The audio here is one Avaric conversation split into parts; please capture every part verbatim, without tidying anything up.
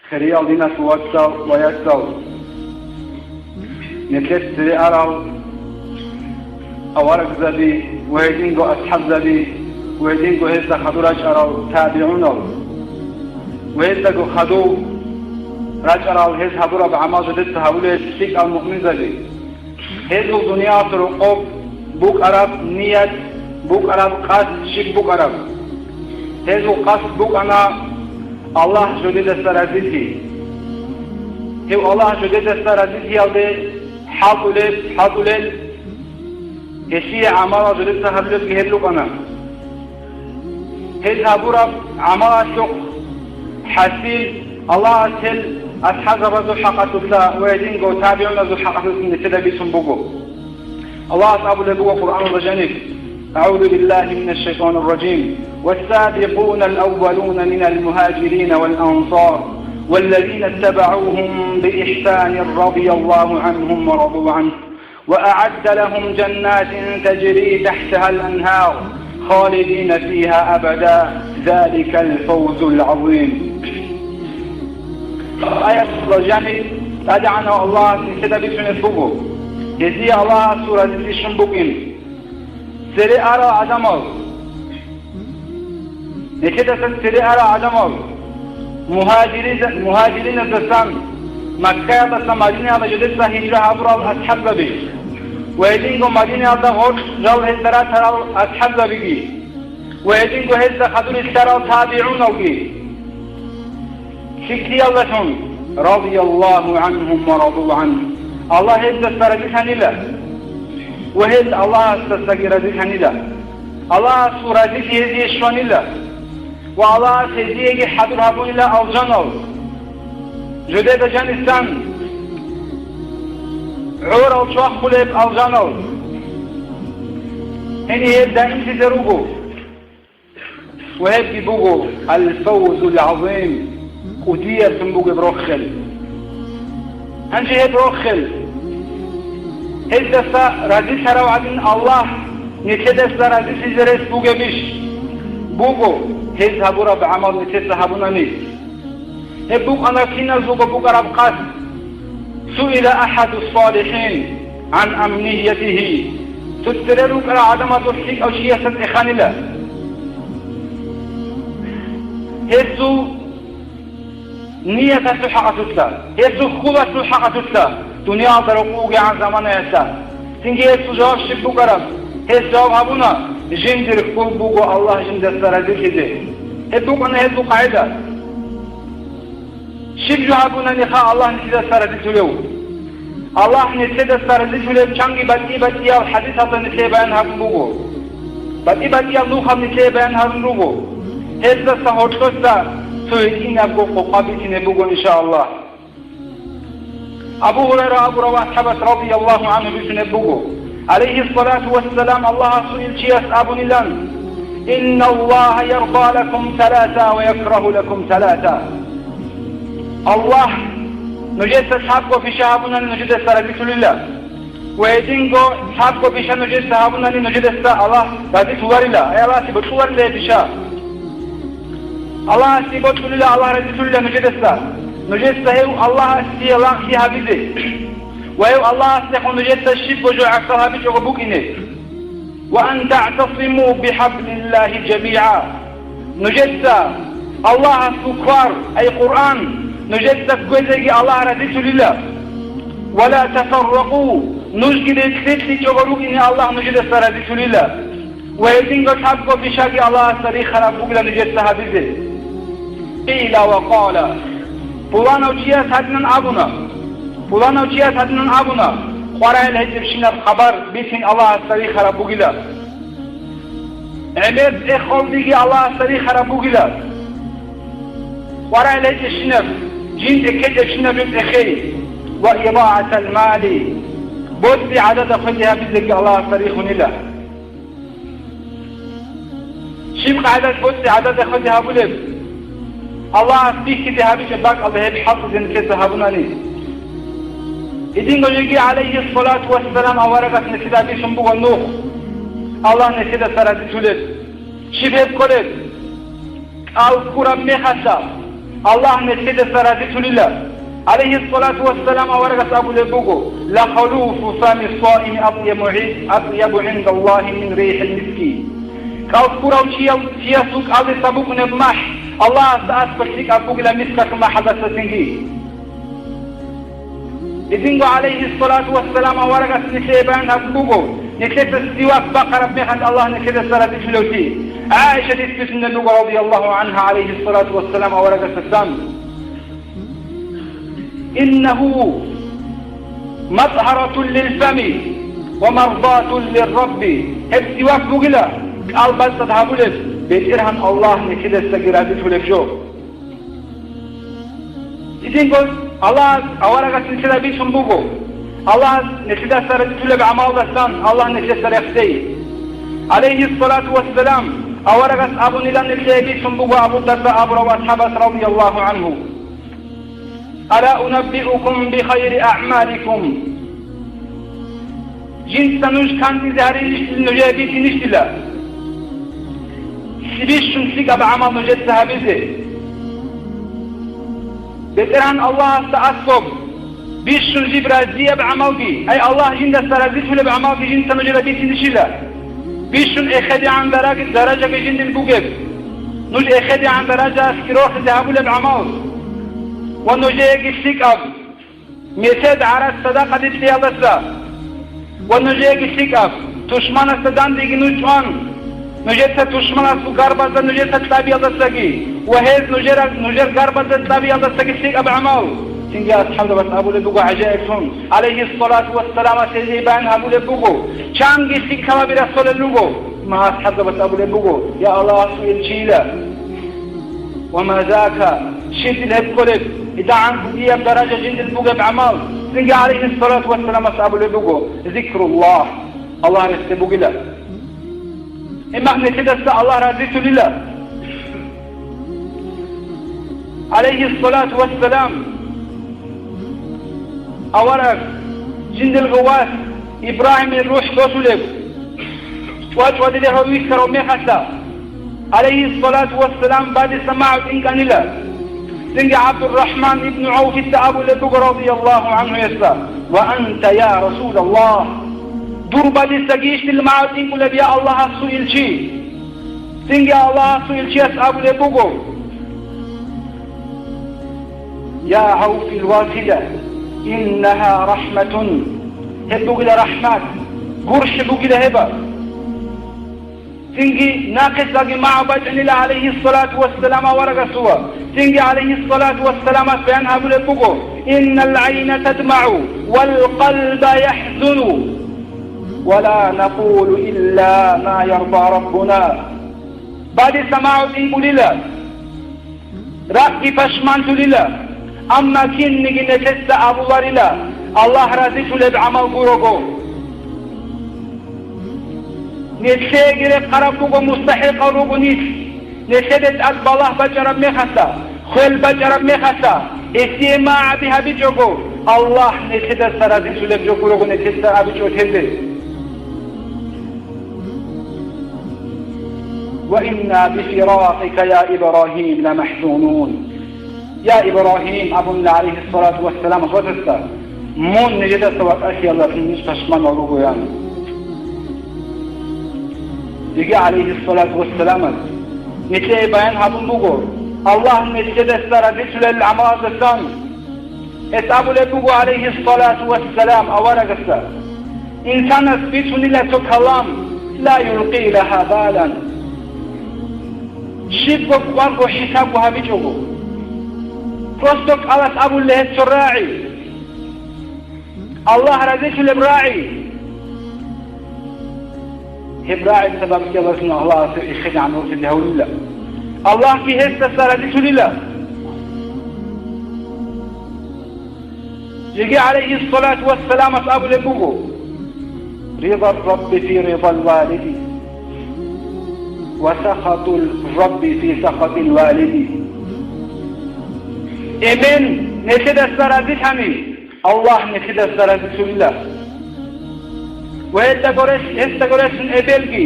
Хириял диналъул вацал ва яцал, нилъер цере арал аварагзаби ва гьединго асхӀабзаби ва гьединго гьезда хадур рачӀарал табигӀунал ва гьездаго хадув рачӀарал гьез гьабураб гӀамал жидеца гьабулел лъикӀал муъминзаби. Гьезул дуниялалъ рокъоб букӀараб ният, букӀараб къасд щиб букӀараб? Гьезул къасд букӀана Аллагь жодедаса разилъи. Гьев Аллагь жодедаса разилъиялде хӀалтӀулеб, хӀалтӀулел, гьелъие гӀамалал жодеца гьабулебги гьел рукӀана. Гьез гьабураб гӀамалалъухъ хӀасил Аллагьас гьел асхӀабзабазул хӀакъалъулъа ва гьединго табигӀуназул хӀакъалъулъ нилъеда бицун буго. Аллагьас абулеб буго Къуръаналда жаниб: أعوذ بالله من الشيطان الرجيم. والسابقون الأولون من المهاجرين والأنصار والذين اتبعوهم بإحسان رضي الله عنهم ورضوا عنه وأعد لهم جنات تجري تحتها الأنهار خالدين فيها أبدا ذلك الفوز العظيم. Аяталда жаниб ТӀадегӀанав Аллагьас нилъеда бицунеб буго, гьезие Аллагьасул разилъи щун букӀин. Цере арал гӀадамал, нилъедаса цере арал гӀадамал, мугьажири-, мугьажириназдасан, Маккаялдаса Мадинаялда жидеца гьижра гьабурал асхӀабзаби ва гьединго Мадинаялда гъоркь жал гьезда ратарал асхӀабзабиги ва гьединго гьезда хадур рилълъарал табигӀуналги. ЛъикӀлъиялдалъун, رضي الله عنهم ورضوا عنه, Аллагь гьездаса разилъанила ва гьел Аллагьасдасаги разилъанила. Аллагьасул разилъи гьезие щванила ва Аллагьас гьезиеги хӀадур гьабунила алжанал. Жодеда жанисан гӀорал чвахулеб алжанал. Гьениб гьел даимлъизе руго. Ва гьебги буго аль-фавзул гӀазим, кӀудияб бугеб рохел. Гьанже гьеб рохел, гьездаса разилъарав гӀадин Аллагь нилъедаса разилъизе рес бугебищ? Буго, гьез гьабураб гӀамал нилъеца гьабунани. Гьеб букӀана киназулго букӀараб къасд. Суила ахадус салихин гӀан амниятихи. Цо цере рукӀарал гӀадамазул лъикӀав чиясда тӀеханила гьесул нияталъул хӀакъалъулъа, гьесул хьулалъул хӀакъалъулъа, дуниялда рокъов вугегӀан заманаялъа. Цинги гьесул жаваб щиб букӀараб? Гьес жаваб гьабуна: жиндир хьул буго Аллагь жиндаса разилъизе. Гьеб букӀана гьезул къагӀида. Щиб жо гьабунаниха Аллагь нилъедаса разилъулев? Аллагь нилъедаса разилъулеб чанги батӀи-батӀиял хӀадисалда нилъее баян гьабун буго. БатӀи-батӀиял нухал нилъее баян гьарун руго. Гьездаса гьоркьоса цо гьитӀинабго къокъа битине буго, иншааллагь. Абу Гьурайра абурав асхӀабас радияллагьу гӀангьу бицунеб буго, гӀалайгьиссалату вассалам, Аллагьасул илчияс абунилан: «Инналлагьа ярда лакум саласа ва якрагьу лакум саласа». Аллагь нужеца лъабго пиша гьабунани нужедаса разилъулила, ва гьединго лъабго пиша нужеца гьабунани нужедаса Аллагь разилъуларила, ай Аллагьасе бокьуларила гьеб пиша. Аллагьасе бокьулила, Аллагь разилъулила нужедаса. Нужеца гьев Аллагьасие лагълъи гьабизе. Ва гьев Аллагьасдехун нужеца щибго жо гӀахьал гьабичӀого букӀине. «Ва ан таътасиму бихӀаблиллагьи жамигӀа». Нужеца Аллагьасул квар, ай Къуръан, нужеца кквезеги Аллагь разилъулила. «Ва ла тафарракъу», нужги рекьрекьичӀого рукӀине Аллагь нужедаса разилъулила. Ва гьединго лъабго пишаги Аллагьасда рихараб бугила нужеца гьабизе. Къила ва къала. Пуланав чияс гьадинан абуна. Пуланав чияс гьадинан абуна. КъваригӀел гьечӀебщинаб хабар бицин Аллагьасда рихараб бугила. ГӀемер цӀех къолдиги Аллагьасда рихараб бугила. КъваригӀел гьечӀебщинаб, жинде ккечӀебщинаб жо цӀехей. Ва идаатал мали. БоцӀи гӀадада хвезе гьабизеги Аллагьасда рихунила. Щиб къагӀидалъ боцӀи гӀадада хвезе гьабулеб? Аллагьас бихьизе гьабичӀеб бакӀалда гьеб хӀалтӀизе нилъеца гьабунани. Гьединго жеги гӀалайгьиссалату вассалам аварагас нилъеда бицун буго нух, Аллагь нилъедаса разилъулеб. Щиб гьеб кколеб? КӀал ккураб мехалъа, Аллагь нилъедаса разилъулила. ГӀалайгьиссалату вассалам аварагас абулеб буго: «Ла халуфу фами ссаими атӀябу гӀин-, атӀябу гӀиндаллагьи мин рихӀил миски». КӀал ккурав чиял-, чиясул кӀалдиса букӀунеб махӀ Аллагьасда аскӀоб лъикӀаб бугила мискалъул махӀалдаса цинги. Гьединго гӀалайгьиссалату вассалам аварагас нилъее баян гьабун буго, нилъеца сивак бахъараб мехалъ Аллагь нилъедаса разилъулевлъи. ГӀаишатица бицунеб буго, радияллагьу гӀангьа, гӀалайгьиссалату вассалам аварагасдасан: «Иннагьу матгьаратун лилфами ва мардатун лиррабби». Гьеб сивак бугила, кӀал бацӀцӀад гьабулеб, БетӀергьан Аллагь нилъедасаги разилъулеб жо. Гьединго Аллагьас аварагас нилъеда бицун буго, Аллагьас нилъедаса разилъулеб гӀамалдасан Аллагь нилъеца рехсей. ГӀалайгьиссалату вассалам аварагас абунилан нилъее бицун буго Абу Дарда абурав асхӀабас, радияллагьу гӀангьу: «Ала унаббиукум бихайри аъмаликум?» Жинца нуж кантӀизе гьаринищ нужее бицинищила? Бищун лъикӀаб гӀамал нужеца гьабизе. БетӀергьан Аллагьасда аскӀоб, бищун жиб разияб гӀамалги, ай Аллагь жиндаса разилъулеб гӀамалги жинца нужеда бицинищила? Бищун эхедегӀан дараг-, даражаги жиндил бугеб, нуж эхедегӀан даражаялъги рохизе гьабулеб гӀамал ва нужееги лъикӀаб, месед гӀарац садакъаде кьеялдаса ва нужееги лъикӀаб, тушманасда дандеги нуж чӀван, нужеца тушманасул гарбазда нужеца кьабиялдасаги ва гьез нужера-, нужер гарбазда кьабиялдасаги лъикӀаб гӀамал. Цинги асхӀабзабаз абулеб буго гӀажаиблъун, гӀалайгьиссалату вассаламас гьезие баян гьабулеб буго, чанги лъикӀлъаби рехсолел руго. Ма асхӀабзабаз абулеб буго: «Я Аллагьасул Илчийила, ва ма зака, щиб дил гьеб кколеб, гьедагӀан кӀудияб даража жиндил бугеб гӀамал?» Цинги гӀалайгьиссалату вассаламас абулеб буго: «Зикруллагь, Аллагь рехсей бугила». Гьеб мехалъ нилъедаса Аллагь разилъулила. ГӀалайгьиссалату вассалам авараг, жиндирго вас Ибрагьимил рухӀ босулеб, чӀвачӀвадиде гьав вихьарав мехалъа, гӀалайгьиссалату вассалам, бадиса магӀу тӀинкӀанила. Цинги ГӀабдуррахӀман ибну ГӀавфица абулеб буго, радияллагьу гӀангьуяса: «Ва анта, я Расулаллагь, дур бадисагийищ дил магӀу тӀинкӀулеб, я Аллагьасул Илчи?» Цинги Аллагьасул Илчияс абулеб буго: «Я ГӀавфил васила, иннагьа рахӀматун». Гьеб бугила рахӀмат, гурхӀи бугила гьеб. Цинги нахъисаги магӀу бачӀунила гӀалайгьиссалату вассалам аварагасул. Цинги гӀалайгьиссалату вассаламас баян гьабулеб буго: «Иннал гӀайна тадмагӀу, вал къалба яхӀзуну, ва ла накъулу илла ма ярда Раббуна». Бадиса магӀу тӀинкӀулила, ракӀги пашманлъулила, амма кинниги нилъеца абуларила, Аллагь разилъулеб гӀамал гурого. Нилъееги рехъараб буго, мустахӀикъал руго нилъ, нилъеде тӀад балагь бачӀараб мехалъа, хвел бачӀараб мехалъа, гьесие магӀаби гьабичӀого, Аллагь нилъедаса разилъулеб жо гурого нилъеца абичӀо тезе. «Ва инна бифиракъика, я Ибрагьим, ламахӀзунун». «Я Ибрагьим», абунила гӀалайгьиссалату вассаламас ватасда, «мун нижедаса ватӀалъиялдалъун ниж пашманал ругоян». Диги гӀалайгьиссалату вассаламас нилъее баян гьабун буго, Аллагь нилъедаса разилъулел гӀамалаздасан. Гьес абулеб буго, гӀалайгьиссалату вассалам, аварагасда: «Инсанас бицунила цо калам, ла юлкъи лагьа балан». Щибго кӀварго хӀисабго гьабичӀого. Просто кӀалас абулеб гьеб цо рагӀи. Аллагь разилъулеб рагӀи. Гьеб рагӀи сабаблъиялдалъун Аллагьасул эхедегӀан рухӀизе гьавулила. Аллагьги гьесдаса разилъулила. Жеги гӀалайгьиссалату вассаламас абулеб буго: «Рида Рабби фи ридал валиди, ва сахатул Рабби фи сахатил валиди». Эмен нилъедаса разилъани, Аллагь нилъедаса разилъулила. Ва гьелда горелъ-, гьесда горелъун эбелги,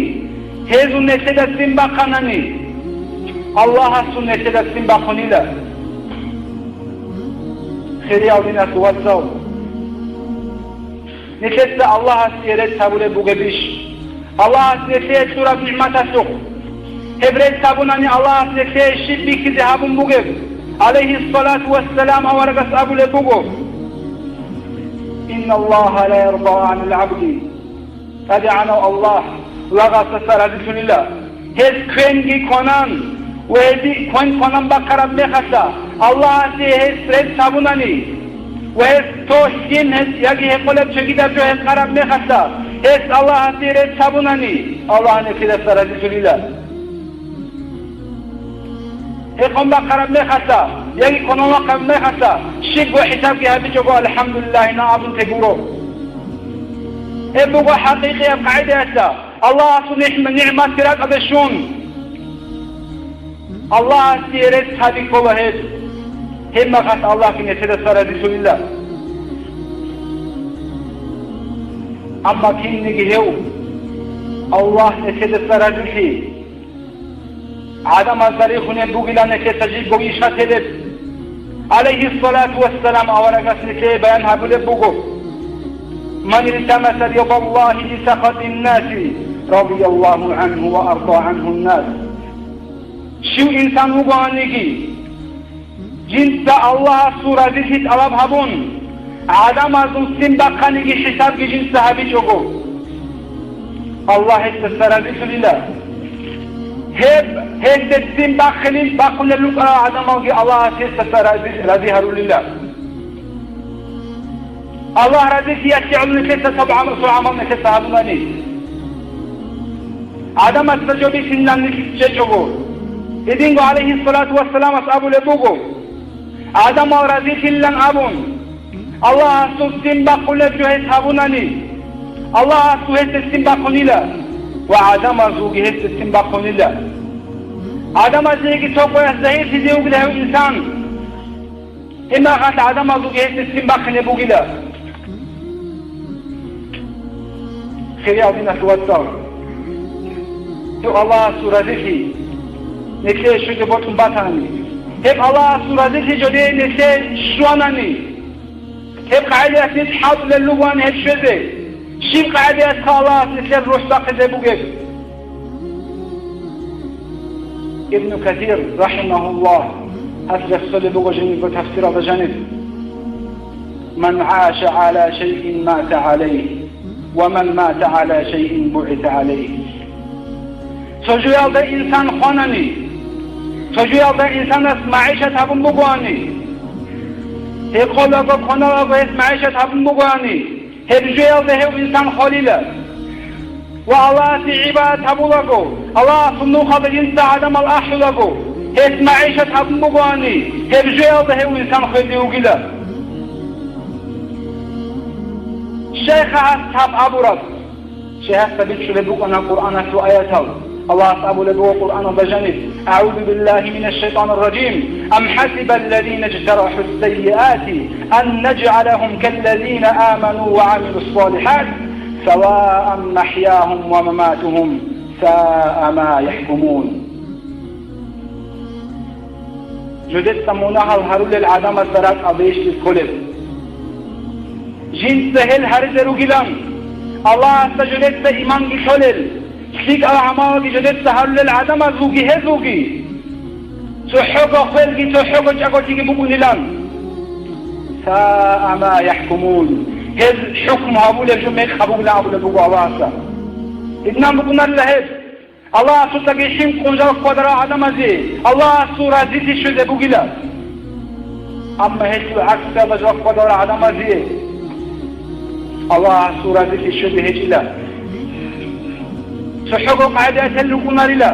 гьезул нилъеда ццин бахъанани, Аллагьасул нилъеда ццин бахъунила. Хириял диналъул вацал, нилъеца Аллагьасде рецц гьабулеб бугебищ? Аллагьас нилъее кьураб нигӀматалъухъ гьеб рецц гьабунани, Аллагьас нилъее щиб бихьизе гьабун бугеб? ГӀалайгьиссалату вассалам аварагас абулеб буго: «Инналлагьа ла ярда гӀанил гӀабди». ТӀадегӀанав Аллагь лагъасдаса разилъулила. Гьес квенги кванан ва гьеби квен кванан бахъараб мехалъа, Аллагьасе гьес рецц гьабунани ва гьес то лъим гьес яги гьекъолеб чагидаб жо гьекъараб мехалъа, гьес Аллагьасе рецц гьабунани, Аллагь нилъедаса разилъулила. Гьекъон бахъараб мехалъа, яги кванан бахъараб мехалъа, щибго хӀисабги гьабичӀого, «АлхӀамдулиллагь» абун те гуро. Гьеб буго хӀакъикъияб къагӀидаялъа, Аллагьасул нигӀма-, нигӀматги ракӀалде щун, Аллагьасде рецц гьаби ккола гьеб. Гьеб мехалъ Аллагьги нилъедаса разилъулила. Амма кинниги гьев, Аллагь нилъедаса разилъи, гӀадамазда рихунеб бугилан нилъеца жибго иш гьатилеб. ГӀалайгьиссалату вассалам аварагас нилъее баян гьабулеб буго: «Ман илтамаса ридаллагьи бисахатиннаси, радияллагьу гӀангьу ва арда гӀангьуннас». Щив инсан вугоаниги, жинца Аллагьасул разилъи тӀалаб гьабун, гӀадамазул ццин бахъаниги хӀисабги жинца гьабичӀого, Аллагь гьесдаса разилъулила. Гьеб гьесде ццин бахъилин бахъунел рукӀарал гӀадамалги Аллагьас гьесдаса рази, рази гьарулила. Аллагь разилъиялъе гӀоло нилъеца цо гӀамал, цо гӀамал нилъеца гьабунани, гӀадамазда жо бихьинилан нилъ чӀечӀого. Гьединго гӀалайгьиссалату вассаламас абулеб буго: «ГӀадамал разилъилан», – абун, Аллагьасул ццин бахъулеб жо гьес гьабунани, Аллагьасул гьесде ццин бахъунила ва гӀадамазулги гьесде ццин бахъунила. ГӀадамазеги цо къоялъ загьирлъизе вугила гьев инсан. Гьеб мехалъ гӀадамазулги гьесде ццин бахъине бугила. Хириял диналъул вацал, гьев Аллагьасул разилъи нилъее щвезе бокьун батани, гьеб Аллагьасул разилъи жодее нилъее щванани, гьеб къагӀидаялъ нилъ хӀалтӀулел ругоан гьеб щвезе. Щиб къагӀидаялъха Аллагьас нилъер рухӀ бахъизе бугеб? Ибну Касир, рахӀимагьуллагь, гьас рехсолеб буго жиндирго тафсиралда жаниб: «Ман гӀаша гӀала шайин мата гӀалайгь, ва ман мата гӀала шайин бугӀиса гӀалайгь». Цо жоялда инсан хванани, цо жоялда инсанас магӀишат гьабун бугоани, гьекъолаго, кваналаго гьес магӀишат гьабун бугоани, гьеб жоялда гьев инсан холила. Ва Аллагьасе гӀибадат гьабулаго, Аллагьасул нухалда жинца гӀадамал ахӀулаго, гьес магӀишат гьабун бугоани, гьеб жоялда гьев инсан хвезе вугила. Щайха гьас гьаб абураб? Щайгьасда бичӀчӀулеб букӀана Къуръаналъул аятал. Аллагьас абулеб буго Къуръаналда жаниб: «АгӀузу биллагьи минаш шайтанир ражим. Ам хӀасибаллазина ижтарахӀус саййиати ан нажгӀалагьум каллазина аману ва гӀамилус салихӀат, саваан махӀягьум ва маматугьум, саа ма яхӀкумун». Жодеца мунагьал гьарулел гӀадамазда ракӀалдейищ кколеб? Жинца гьел гьаризе ругилан, Аллагьасда жодеца иманги лъолел, лъикӀал гӀамалги жодеца гьарулел гӀадамазулги гьезулги, цохӀого хвелги цохӀого чӀаголъиги букӀунилан. Саа ма яхӀкумун. Гьез хӀукму гьабулеб жо мекъаб бугилан абулеб буго Аллагьасда. Гьединан букӀунарила гьеб. Аллагьасукьаги хӀинкъун жалх хьвадарал гӀадамазе Аллагьасул разилъи щвезе бугила. Амма гьелъул гӀаксалда жалх хьвадарал гӀадамазе Аллагьасул разилъи щвезе гьечӀила. ЦохӀого къагӀидаялъ рукӀунарила.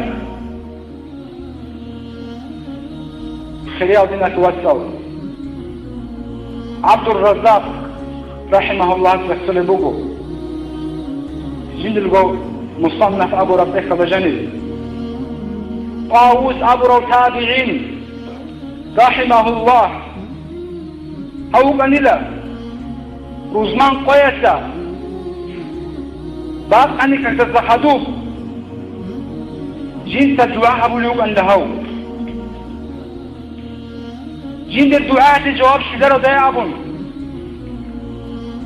Хириял диналъул вацал, ГӀабдурраззакъ, рахӀимагьуллагь, рехсолеб буго, жиндирго Мусаннаф абураб тӀехьалда жаниб. ТӀавус абурав табигӀин, рахӀимагьуллагь, гьав вукӀанила рузман къоялъа бакъаникказдаса хадуб жинца дугӀа гьабулев вукӀанила гьав. Жиндир дугӀаялъе жаваб щвезаралдай абун,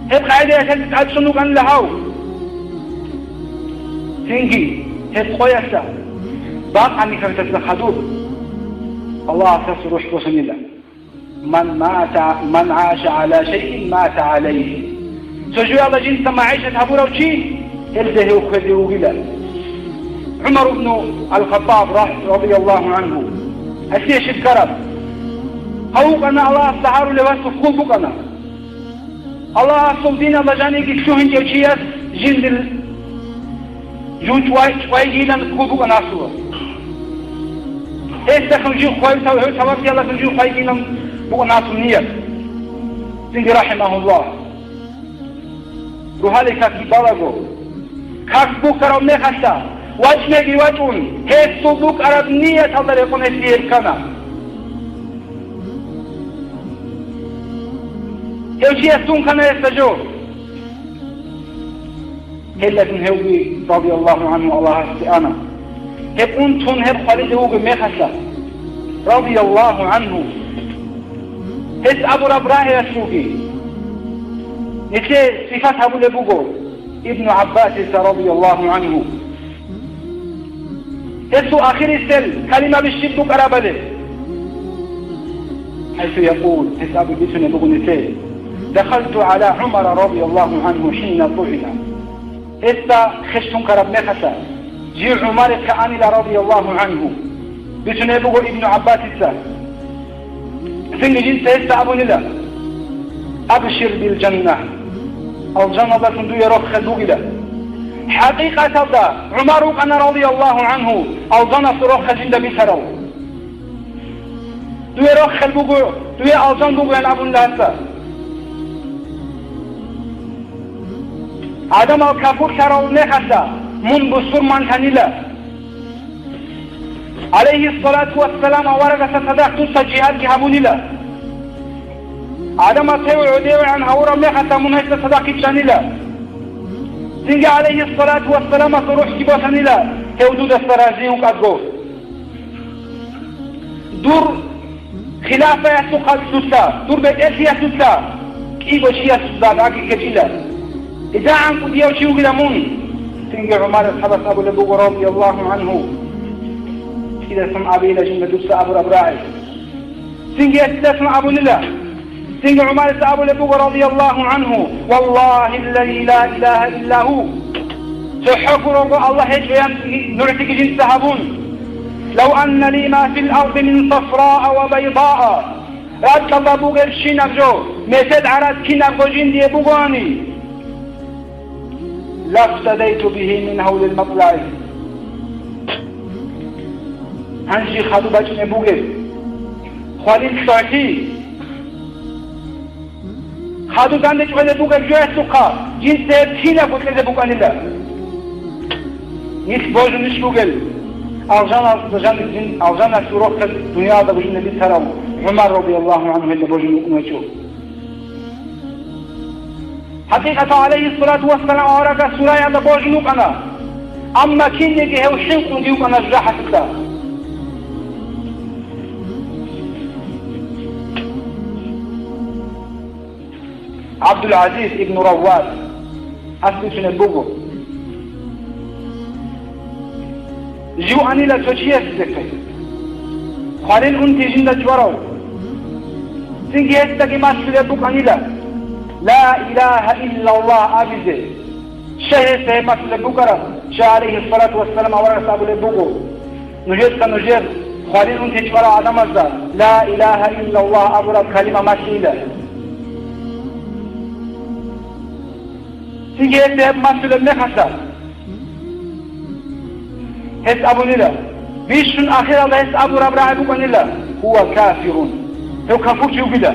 гьеб къагӀидаялъ гьезда тӀадчӀун вукӀанила гьав. Цинги гьеб къоялъа бакъани какдаса хадуб Аллагьас рухӀ босанила. Ман мата, ман гӀаша гӀала шайин, мата гӀалайгьи. Цо жоялда жинца магӀишат гьабурав чи, гьелде гьев кквезе вугила. ГӀумар ибну Ал-Хаттаб ра-, радияллагьу гӀангьу, гьесие щиб ккараб? Гьав вукӀана Аллагьасда гьарулев васухъ хьул букӀана. Аллагьасул диналда жаниги лъугьинчӀев чияс жиндир жув чӀвай-, чӀвайгийилан ккол букӀана асула. Гьесдалъун жив хвай-, гьев таваккиялдалъун жив хвайгийилан букӀана асул ният. Цинги, рахӀимагьуллагь, рогьалил как балаго, как бухьарав мехалъа, вачӀинеги вачӀун, гьесул букӀараб нияталда рекъон гьесие ккана. Гьев чияс тун ккана гьесда жо. Гьелдалъун гьевги, радияллагьу гӀангьу, Аллагьасде ана. Гьеб ун тун гьеб хвализе вугеб мехалъа, радияллагьу гӀангьу, гьес абураб рагӀиялъулги нилъее сипат гьабулеб буго Ибну ГӀаббасица, радияллагьу гӀангьу. Гьесул ахирисел калимаби щиб букӀарабали? ХӀайсу якъул, гьес абу бицунеб буго нилъее: «Дахалту гӀала ГӀумара радияллагьу гӀангьу хӀина тӀугӀина». Гьесда хеч тункараб мехалъа, жив ГӀумарихъе анила радияллагьу гӀангьу, бицунеб буго Ибну ГӀаббасица. Цинги жинца гьесда абунила: «Абшир бил жанна», алжаналдалъун дуе рохел бугила. ХӀакъикъаталда ГӀумар вукӀана радияллагьу гӀангьу алжаналъул рохел жинда бицарав. Дуе рохел буго, дуе алжан бугоян абунила гьесда. ГӀадамал капурлъарал мехалъа мун бусурманлъанила. ГӀалайгьиссалату вассалам аварагасда цадахъ дуца жигьадги гьабунила. ГӀадамал цеве гӀодовегӀан гьавураб мехалъа мун гьесда цадахъ иччанила. Цинги гӀалайгьиссалату вассаламасул рухӀги босанила, гьев дудаса рази вукӀаго. Дур хилафаялъухъа дуца, дур бетӀерлъиялъуца кӀиго чиясда баги ккечӀила. ИдагӀанкӀун дияв чи вугила мун. Цинги ГӀумар асхӀабас абулеб буго, радияллагьу гӀангьу: «КӀидасан абейила жинда дуца абураб рагӀи». Цинги гьесдасан абунила. Цинги ГӀумарица абулеб буго, радияллагьу гӀангьу: «Валлагьи аллази ла илагьа илла гьу». ЦохӀо гурого Аллагь гьечӀоян нугӀлъиги жинца гьабун: «Лав анна ли ма фил арди мин сафраа ва байдаа». Ракьалда бугебщинаб жо, месед гӀарац кинабго жиндие бугоани, «Лафтадайту бигьи мин гьавлил матлагӀи». Гьанже хадуб бачӀунеб бугеб хвалил лъугӀлъи, хадуб данде чӀвалеб бугеб жоясухъа жинца гьеб кинабго кьезе букӀанила. Нилъ божунищ бугел, алжаналъ, алжаналъул рохел дуниялда бужунеб бицарав ГӀумар радияллагьу гӀангьу гьелда божун вукӀун вачӀо. ХӀакъикъаталда, гӀалайгьиссалату вассалам аварагас сураялда божун вукӀана, амма кинниги гьев хӀинкъунги вукӀана жужахӀалъуда. ГӀабдул-ГӀазиз ибну Раввад гьас бицунеб буго. Жив анила цо чиясдехъе, хвалил унти жинда чӀварав. Цинги гьесдаги малъулеб букӀанила: «Ла илагьа иллаллагь» абизе. Щай гьесда гьеб малъулеб букӀараб? Щай гӀалайгьиссалату вассалам аварагас абулеб буго: «Нужеца нужер хвалил унти чӀварал гӀадамазда ла илагьа иллаллагь абураб калима малъила». Цинги гьесда гьеб малъулеб мехалъа, гьес абунила, бищун ахиралда гьес абураб рагӀи букӀанила: «Гьува кафирун». Гьев кафурчи вугила.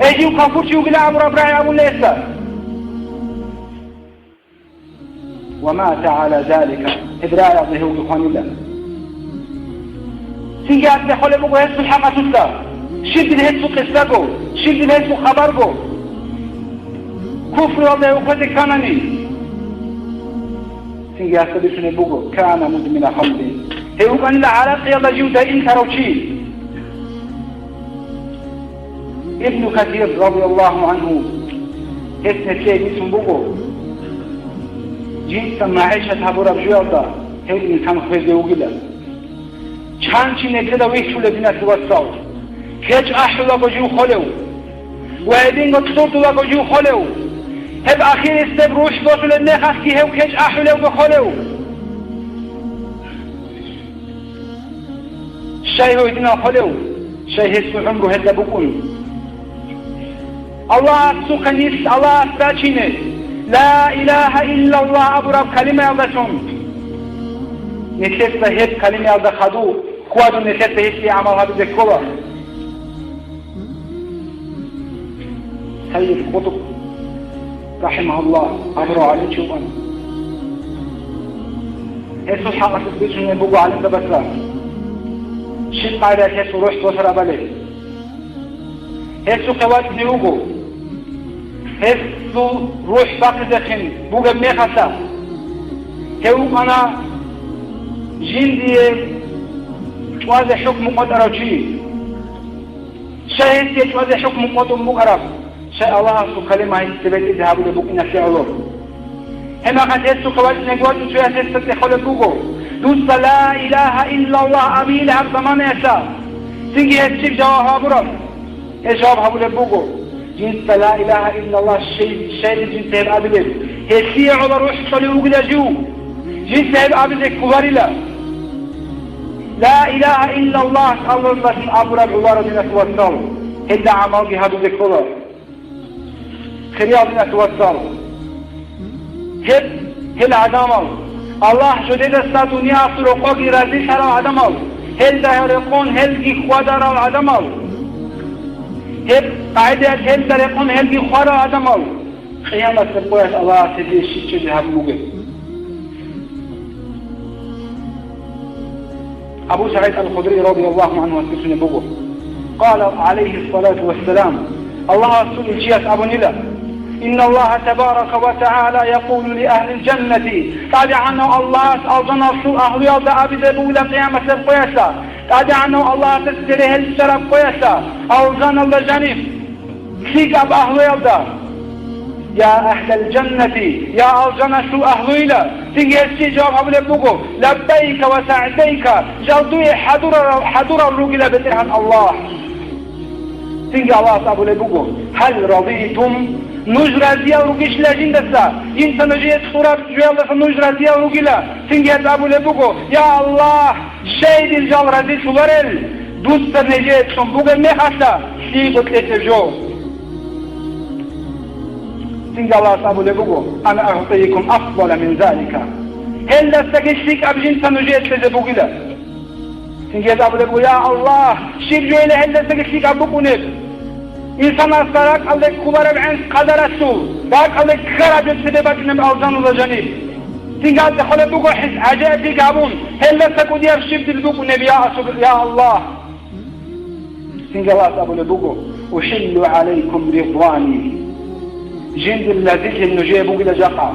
Эй, жив кафурчи вугила абураб рагӀи абуна гьесда. «Ва мата гӀала залика», гьеб рагӀиялда гьевги хванила. Цинги гьесда холеб буго гьесул хӀакъалъулъа, щиб дир гьесул къисаго, щиб дир гьесул хабарго. Куфруялда гьев хвезе кканани, цинги гьесда бицунеб буго: «Кана мудмина хамрин». Гьев вукӀанила гӀаракъиялда жив даимлъарав чи. Ибну Касир, радияллагьу гӀангьу, гьес нилъее бицун буго, жинца магӀишат гьабураб жоялда гьев инсан хвезе вугилан. Чан чи нилъеда вихьулеб, диналъул вацал, кечӀ ахӀулаго жив холев ва гьединго кьурдулаго жив холев, гьеб ахирисеб рухӀ босулеб мехалъги гьев кечӀ ахӀулевго холев. Щай гьединал холев? Щай гьесул гӀумру гьелда букӀун. Аллагьасухъе нилъ Аллагьас рачине, ла илагьа иллаллагь абураб калимаялдалъун. Нилъеца гьеб калимаялда хадув хьвадун нилъеца гьесие гӀамал гьабизе ккола. Сайид Кутб, рахӀимагьуллагь, абурав гӀалимчи вукӀана. Гьесул хӀакъалъулъ бицунеб буго гӀалимзабаца, щиб къайдаялъ гьесул рухӀ босарабали. Гьесухъе вачӀунев вуго. Гьесул рухӀ бахъизехъин бугеб мехалъа, гьев вукӀана жиндие чӀвазе хӀукму къотӀарав чи. Щай гьесие чӀвазе хӀукму къотӀун букӀараб? Щай Аллагьасул калима гьесие бетӀизе гьабулеб букӀиналъе гӀоло. Гьебмехалъ гьесухъе вачӀунеб вачӀун цояс гьесда цӀехолеб буго, дуца ла илагьа иллаллагь абейилан гьаб заманаялъа. Цинги гьес щиб жаваб гьабураб? Гьес жаваб гьабулеб буго, жинца ла илагьа иллаллагь щай-, щайила жинца гьеб абилеб, гьелъие гӀоло рухӀ кьолев вугила жив. Жинца гьеб абизе кколарила. Ла илагьа иллаллагь абураб гӀоларо, диналъул вацал, гьелда гӀамалги гьабизе ккола. Хириял диналъул вацал, гьеб, гьел гӀадамал, Аллагь жидедаса дуниялалъул рокъоги разилъарал гӀадамал, гьелда рекъон гьелги хьвадарал гӀадамал, гьеб къагӀидаялъ гьелда рекъон гьелги хварал гӀадамал, къиямасеб къоялъ Аллагьас гьезие щиб чӀезе гьабун бугеб? Абу СагӀид ал-Худри радияллагьу гӀангьу гьадисунеб буго. Къала гӀалайгьиссалату вассалам, Аллагьасул илчияс абунила: «Инналлагьа табарака ва тагӀала якъулу ли агьлил жаннати», ТӀадегӀанав Аллагьас алжаналъул агьлуялда абизе бугила къиямасеб къоялъа, ТӀадегӀанав Аллагьасда цере гьел чӀараб къоялъа, алжаналда жаниб. ЛъикӀаб агьлуялда: «Я агьлал жаннати, я алжаналъул агьлуйила», цинги гьесие жаваб гьабулеб буго: «Лаббайка ва сагӀдайка, жал дуе хӀадурарал, хӀадурал ругила, БетӀергьан Аллагь». Цинги Аллагьас абулеб буго: «Гьал радитум, нуж разиял ругищила жиндаса, жинца нужее кьураб жоялдаса нуж разиял ругила?» Цинги гьес абулеб буго: «Я Аллагь, щай дир жал разилъуларел, дуца нижее кьун бугеб мехалъа лъиего кьезе жо». Цинги Аллагьас абулеб буго: «Ана угӀтикум афдала мин залика». Гьелдасаги лъикӀаб жинца нужее кьезе бугила. Цинги гьес абулеб буго: «Я Аллагь, щиб жойила гьелдасаги лъикӀаб букӀунеб?» Инсанасда ракӀалде кколареб гӀенс къадаралъул, ракӀалде ккараб жо цебе бачӀунеб алжаналда жаниб. Цинги гьалда холеб буго гьес гӀажаиблъи гьабун, гьелдаса кӀудияб щиб дир букӀунеб, я Асу-, я Аллагь? Цинги Аллагьас абулеб буго: «Ухиллу гӀалайкум ридвани». Жиндир разилъи нужее бугила жакъа.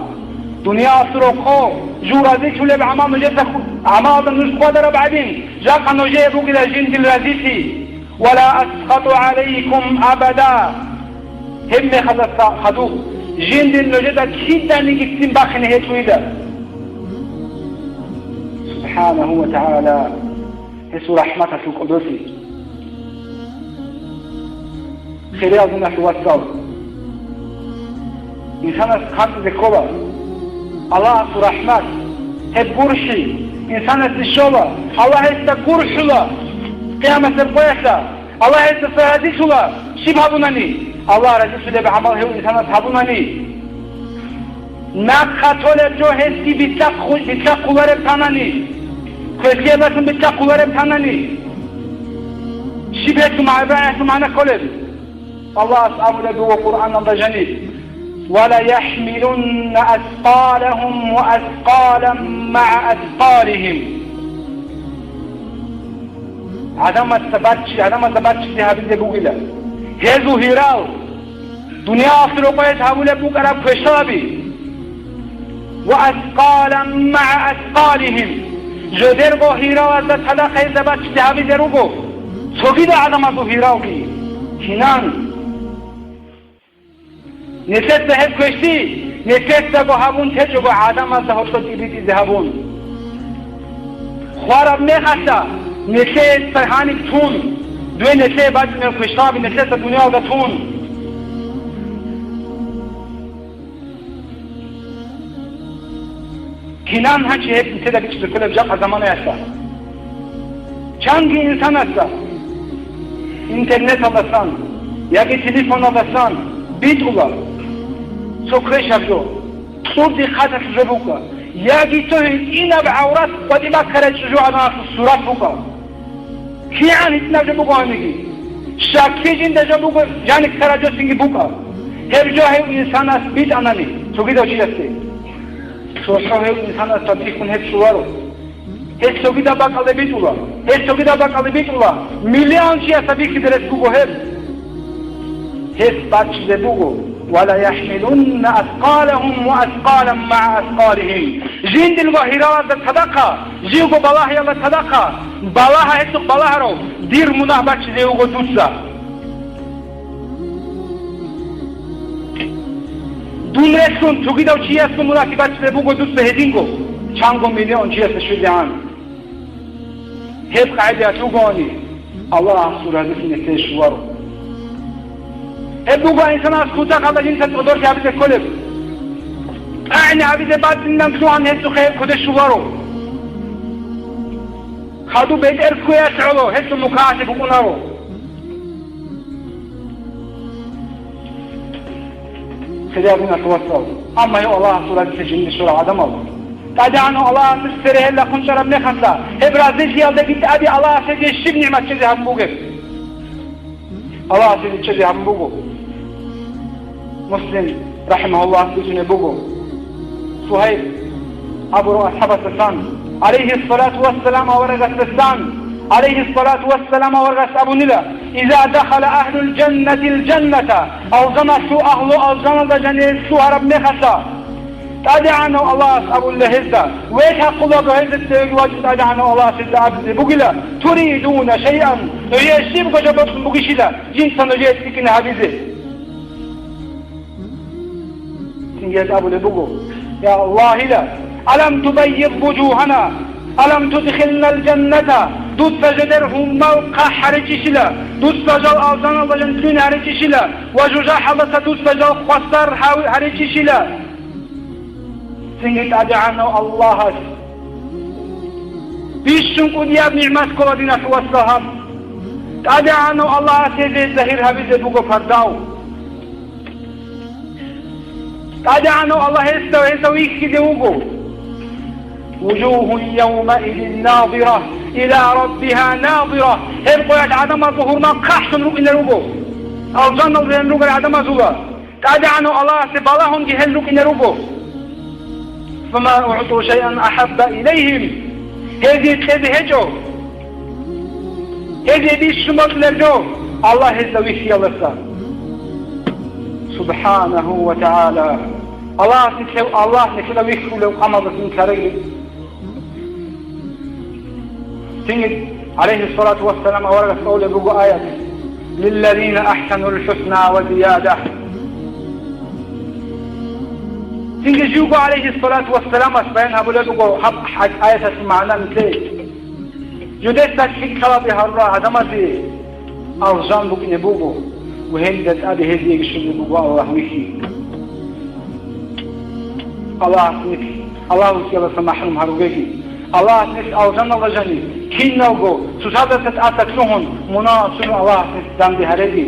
Дуниялалъул рокъо жив разилъулеб гӀамал нужеца ху-, гӀамалда нуж хьвадараб гӀадин, жакъа нужее бугила жиндир разилъи. «Ва ла асхату гӀалайкум абада». Гьеб мехалдаса хадуб, жиндир нужеда киданиги ццин бахине гьечӀойила. Субханаху ва тагӀала, гьесул рахӀматалъул кӀодолъи. Хириял диналъул вацал, инсанас хъантӀизе ккола Аллагьасул рахӀмат, гьеб гурхӀи инсанасе щола, Аллагь гьесда гурхӀула. Къиямасеб къоялъа Аллагь гьесдаса разилъула, щиб гьабунани? Аллагь разилъулеб гӀамал гьев инсанас гьабунани. Нахъа толеб жо гьесги бицахъу-, бицахъулареб танани, квешлъиялдалъун бицахъулареб танани, щиб гьелъул магӀна, гьелъул магӀна кколеб? Аллагьас абулеб буго Къуръаналда жаниб: «Ва ла яхӀмилунна аскъалагьум ва аскъалан магӀа аскъалигьим». ГӀадамаца баччи-, гӀадамазда баччизе гьабизе бугила гьезул гьирал, дуниялалъул рокъоялъ гьабулеб букӀараб квешлъаби. «Ва аскъалан магӀа аскъалигьим», жодерго гьиралазда цадахъ гьезда баччизе гьабизе руго цогидал гӀадамазул гьиралги. Кинан? Нилъеца гьеб квешлъи, нилъецаго гьабун течӀого гӀадамазда гьоркьоб тӀибитӀизе гьабун. Хвараб мехалъа, нилъеца гьаниб тун, дуе нилъее бачӀунеб квешлъаби нилъеца дуниялда тун. Кинан гьанчи гьеб нилъеда бичӀчӀулеб жакъа заманаялъа? Чанги инсанасда интернеталдасан яги телефоналдасан битӀула цо квешаб жо, цӀурди хъаталъ жо букӀа, яги цо гьитӀинаб гӀаврат къватӀибе баккарай чӀужугӀаданалъул сурат букӀа. КигӀан гьитӀинаб жо буго гьаниги. Щаклъи жинда жо буго, жаниб ккараб жо цинги букӀа. Гьеб жо гьев инсанас битӀанани цогидав чиясе, цохӀо гьев инсанасда бихьун гьеб щоларо. Гьеб цогидаб бакӀалде битӀула. Гьеб цогидаб бакӀалде битӀула. Миллион чиясда бихьизе рес буго гьеб. Гьеб баччизе буго: «Ва ла яхӀмилунна аскъалагьум ва аскъалан магӀа аскъалигьим». Жиндирго гьиралазда цадахъа, живго балагьиялда цадахъа, балагьа гьесухъ балагьарав, дир мунагь баччизе вуго дуца. Дун релълъун цогидав чиясул мунагьги баччизе буго дуца гьединго, чанго миллион чиясда щвезегӀан. Гьеб къагӀидаялъ вугони, Аллагьасул разилъи нилъее щоларо. Гьеб буго инсанас кутакалда жинца цӀодорлъи гьабизе кколеб. ТӀагӀине гьабизе батӀинилан лъугьан гьесухъе гьеб кодешлъуларо. Хадуб бетӀер кквеялъ гӀоло гьесул мукагьалъи букӀунаро. Хириял диналъул вацал, амма гьев Аллагьасул разилъи жинде щварал гӀадамал, ТӀадегӀанав Аллагьасда цере гьел рахъун чӀараб мехалъа, гьеб разилъиялдаги тӀаде Аллагьас гьезие щиб нигӀмат чӀезе гьабун бугеб? Аллагьас гьезие чӀезе гьабун буго. Муслим, рахӀимагьуллагь, бицунеб буго. Сугьайб абурав асхӀабасдасан, гӀалайгьиссалату вассалам аварагасдасан, гӀалайгьиссалату вассалам аварагас абунила: «Иза дахала агьлул жаннатил жанната», алжаналъул агьлу алжаналда жаниве лъугьараб мехалъа, ТӀадегӀанав Аллагьас абула гьезда: «Ве лъакъулаго гьезда цевеги вачӀун», ТӀадегӀанав Аллагьас гьезда абизе бугила: «Туридуна шайъан», нужее щибго жо бокьун бугищила жинца нужее цӀикӀкӀине гьабизе? Цинги гьез абулеб буго: «Я Аллагьила, алам тубаййид вужугьана, алам тудхилнал жанната, дуца жидер гьумал хъахӀ гьаричӀищила, дуца жал алжаналда жанлъугьин гьаричӀищила ва жужахӀалдаса дуца жал хвасар гьав-, гьаричӀищила?» Цинги ТӀадегӀанав Аллагьас бищун кӀудияб нигӀмат ккола, диналъул вацал, гьаб. ТӀадегӀанав Аллагьас гьезие загьир гьабизе буго пардав. ТӀадегӀанав Аллагь гьесда, гьесда вихьизе вуго. «Вужугьун явмаизин назира, ила раббигьа назира». Гьеб къоялъ гӀадамазул гьурмал хъахӀлъун рукӀине руго. Алжаналда ругел гӀадамазула. ТӀадегӀанав Аллагьасде балагьунги гьел рукӀине руго. «Фама угӀту шайъан ахӀабба илайгьим». Гьезие кьезе гьечӀо. Гьезие бищун бокьулеб жо Аллагь гьезда вихьиялдаса. Субханагьу ва тагӀала. Аллагьас нилъев, Аллагь нилъеда вихьулев къамалдаса нилъ гьареги. Цинги, гӀалайгьиссалату вассалам, аварагас цӀалулеб буго аят: «Лиллазина ахсанул хӀусна ва зияда». Цинги живго гӀалайгьиссалату вассаламас баян гьабулеб буго гьаб хӀа-, аяталъул магӀна нилъее. Жидеца лъикӀлъи гьарурал гӀадамазе алжан букӀине буго, ва гьелда тӀаде гьезиеги щолеб буго Аллагь вихьи. Аллагьас нилъ Аллагьасдаса махӀрум гьаругеги, Аллагьас нилъ алжаналда жанив, киналго цоцазда тӀаса лъугьун, мунагьалдаса Аллагьас нилъ данде гьареги.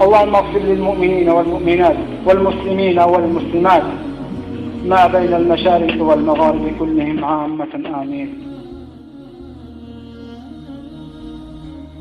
اللهم اغفر للمؤمنين والمؤمنات والمسلمين والمسلمات ما بين المشارق والمغارب كلهم عامة. آمين.